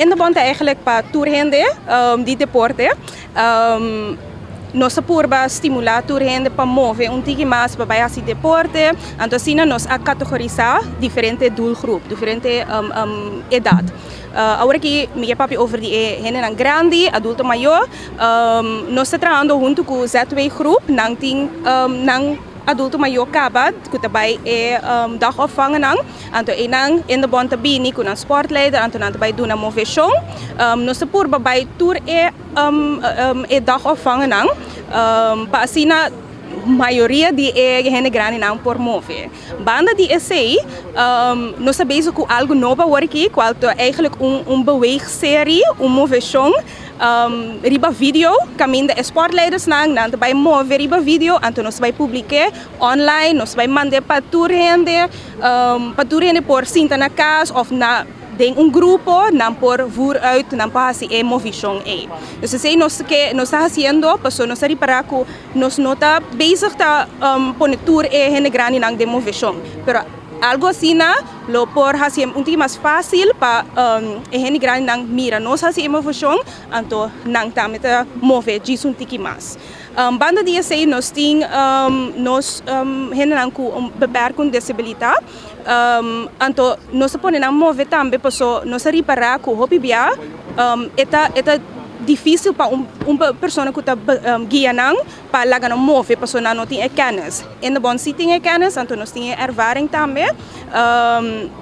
In de Bond ta eigenlijk pa tur hende di deporte. Nos ta purba stimula tur hende pa move un tiki mas pa bai hasi deporte. Anto asina nos a categorisa diferente doelgroep, diferente edad. Awor aki mi ke papia over di e hendenan grandi, adulto mayor. Nos ta trahando hunto cu ZW Groep, nan tin nan adulto mayor caba cu ta bay e dagopvangennan. Anto einan In de Bond ta bini cu nan sportleider, anto nan ta bay duna movecion. Nos ta purba bay tur e e dagopvangennan pa asina mayoria di e hende grandinan por move. Banda di esey nos ta bezig cu algo nobo awor aki cual ta eigenlijk un beweegserie, un movecion riba video caminda e sportleidersnan nan ta bay move riba video anto nos ta bay publike online, nos ta bay mande pa tur hende, pa tur hende por sinta na cas of na den un grupo nan por voer uit, nan por haci e movicion ey. Dus esey nos ke nos ta haciendo pasobra nos ta ripara cu nos no ta bezig ta pone tur e hende grandinan den movecion, pero algo asina lo por haci un tiki mas facil pa e hende grandinan mira nos haci e movecion, anto nan tambe ta move djis un tiki mas. Banda di esey nos tin nos hendenan cu un beperking disabilita, anto nos ta pone nan move tambe paso nos a ripara cu hopi bia e ta e ta dificil pa un persona cu ta guia nan pa laga nan move paso nan no tin e kennis. In de Bond si tin e kennis anto nos tin e ervaring tambe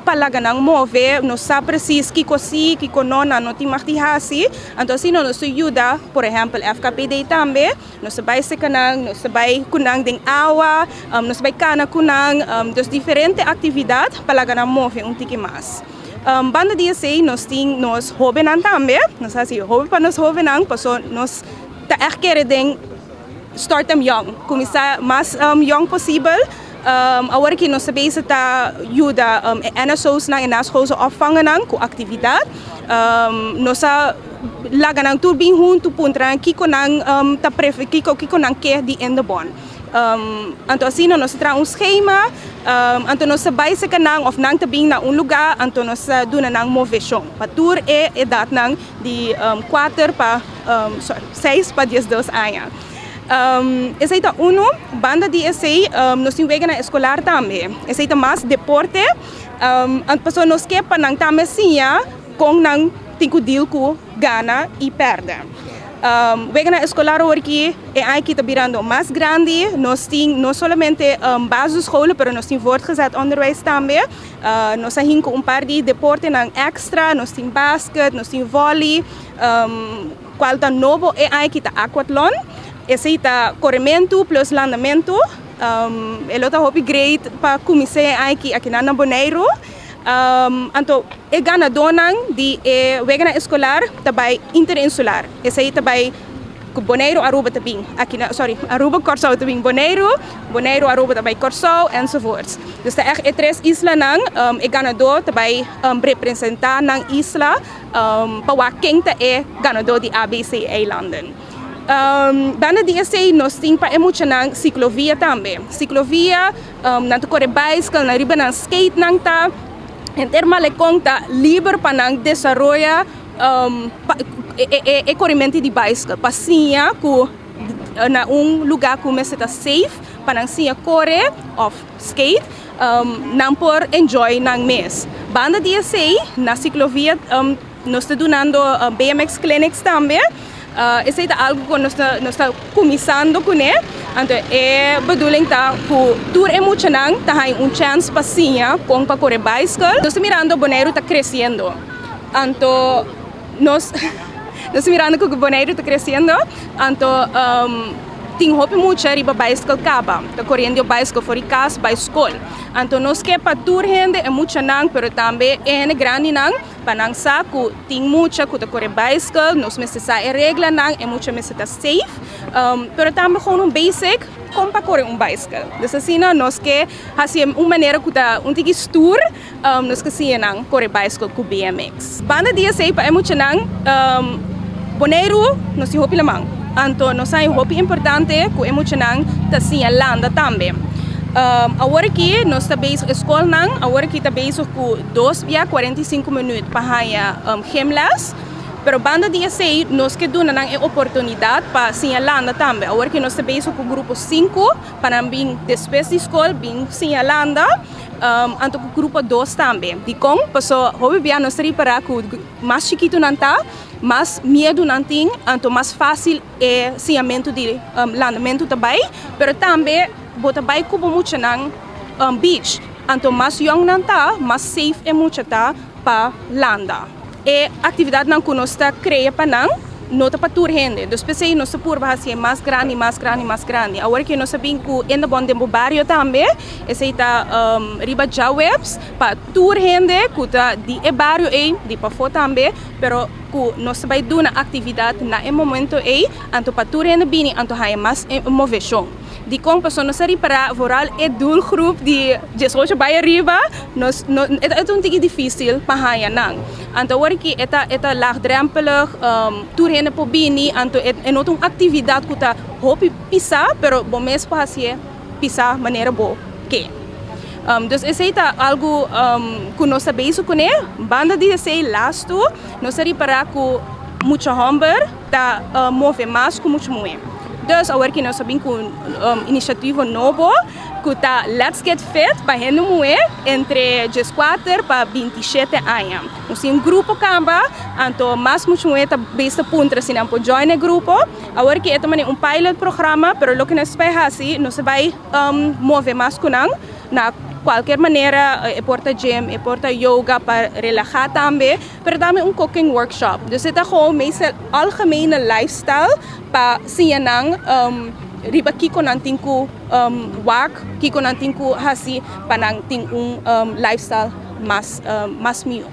pa laga nan move, nos sa precies kico si kico no, nan no tin mag di haci, anto asina nos ta yuda por ehempel FKPD tambe. Nos ta bai seka nan, nos ta bai ku nan den awa, nos ta bai kana ku nan, dus diferente aktividat pa laga nan move un tiki mas. Banda di esei nos tin nos hobennan tambe, nos ta hasi hopi pa nos hobennan paso nos ta ègt kere den start them young, kuminsá mas yong posibel. Awor aki nos ta bezig ta yuda e NSO'snan, e naschoolse opvangennan ku aktividat. Nos a laga nan tur bin huntu puntra nan kiko nan ta prefe kiko kiko nan ke di Indebon. Anto asina nos ta traha un schema, anto nos ta bai serka nan of nan ta bin na un luga anto nos ta duna nan moveshon pa tur e edatnan di kuater pa sorry seis pa diesdos aña. Esei ta unu. Banda di esei nos tin weganan eskolar tambe. Esei ta mas deporte. Pasobra nos ke pa nan tambe siña kon nan tin ku deal ku gana i pèrdè. Weganan eskolar awor ki e aña aki ta birando mas grandi. Nos tin no solamente basisscholen pero nos tin voortgezet onderwijs tambe. Nos a hinka un par di deportenan èkstra. Nos tin basket, nos tin vòli. Kual ta nobo e aña aki ta aquathlon. Esei ta korementu plus landamentu. E lo ta hopi great pa kuminsá e aña aki akinan na Boneiru. Anto e ganadónan di e weganan eskolar ta bai interinsular. Esei ta bai ku Boneiru, Aruba ta bin aki na, sorry, Aruba, Kòrsou ta bin Boneiru, Boneiru, Aruba ta bai Kòrsou enzovoorts. Dus ta ègt e tres islanan e ganadó ta bai representá nan isla pa wak ken ta e ganadó di ABC Eilanden. Banda di esei nos tin pa e muchanan siklovia tambe. Siklovia, nan ta kore baiskel, nan riba nan skate nan ta, henter malekon ta liber pa nan desaroya e korimenti di baiskel, pa siña ku na un luga ku mester ta safe pa nan siña kore òf skate, nan por enjoy nan mes. Banda di esei na siklovia nos ta dunando BMX clinics tambe. Esei ta algu ku nos ta nos ta kuminsando kuné. Anto e bedoeling ta ku tur e muchanan ta haña un chèns pa siña kon pa kore baiskel. Nos ta mirando Boneiru ta kresiendo. Anto nos nos ta mirando ku Boneiru ta kresiendo. Anto tin hopi mucha riba baiskel kaba, ta koriendo baiskel for di kas bai skol. Anto nos ke pa tur hende e muchanan pero tambe e hende grandinan pa nan sa ku tin mucha ku ta kore baiskel, nos mester sa e reglanan, e mucha mester ta safe, pero tambe gewoon un basic kon pa kore un baiskel. Dus asina nos ke hasi un manera ku ta un tiki stuur, nos ke siña nan kore baiskel ku BMX. Banda di esei pa e muchanan, Boneiru nos tin hopi laman, anto nos sa e hopi importante ku e muchanan ta siña landa tambe. Awor aki nos ta bezig skolnan, awor aki ta bezig ku 2 bia 45 minuut pa haña gymles. Pero banda di esei nos ke duna nan e oportunidat pa siña landa tambe. Awor aki nos ta bezig ku grupo 5 pa nan bin despues di skol bin siña landa. Anto ku grupo 2 tambe. Dikon, paso hopi bia nos ta ripará ku mas chikitu nan ta, mas miedu nan tin, anto mas fásil e siñamentu di landamentu ta bai, pero tambe bo ta bai ku bo muchanan beach. Anto mas young nan ta, mas safe e mucha ta pa landa. E aktividatnan ku nos ta krea pa nan, no ta pa tur hende. Dus p'esei nos ta purba hasi mas grandi, mas grandi, mas grandi. Awor ku nos bin ku Indebon den bario tambe, esei ta riba djaweps pa tur hende ku ta di e bario ei, di pafó tambe, pero ku nos bai duna aktividat na e momento ei, anto pa tur hende bini, anto haña mas moveshon. Dikon, paso nos a ripará vooral e doelgroep di 18 bai ariba, nos no, e ta un tiki difísil pa haña nan. Anto awor aki e ta laagdrempelig, tur hende por bini, anto e no ta un aktividat ku ta hopi pisá, pero bo mes por hasi pisá manera bo ke. Dus esei ta algu ku nos ta bezig kuné. Banda di esei lastu, nos a ripará ku mucha hòmber ta move mas ku mucha muhé. Dus awor ku nos a bin ku inisiativa nobo ku ta Let's Get Fit pa hende muhé entre 14 pa 27 aña. Nos tin un grupo kaba, anto mas mucha muhé ta bes puntra si nan por join e grupo. Awor ku e ta un pilot programa, pero loke nos bai hasi, nos bai move mas ku nan na kualke manera, e por ta gym, e por ta yoga pa relahá tambe, pero tambe un cooking workshop. Dus e ta gewoon meestal algemene lifestyle pa siña nan riba kiko nan tin ku wak, kiko nan tin ku hasi pa nan tin un lifestyle mas mihó.